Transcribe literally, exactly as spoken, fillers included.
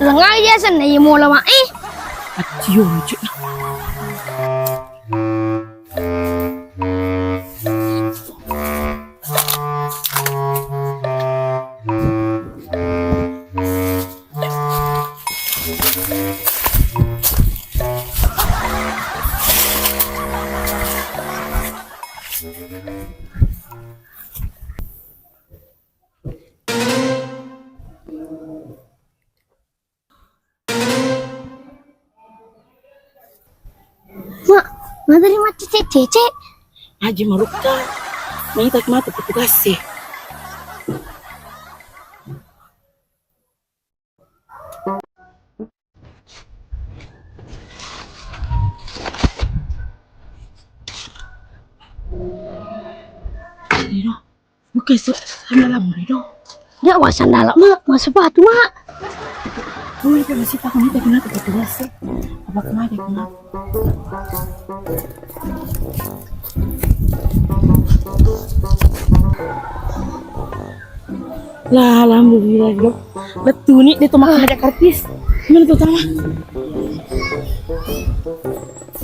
Lengai ya senna ye mola ma eh. Accio cek. Mak, madari macce cece. Aji marukka, maita matu petugas e. Ino, bukan sandala muri do. Dia wa sandala ma, ma sepatu ma. Ui, kan masih takut nih, tapi nanti petugas e. Apa kemana kemana? Lah, alhamdulillah, Dok. Lettu ni de to makan ada kartis. Mana tu tama?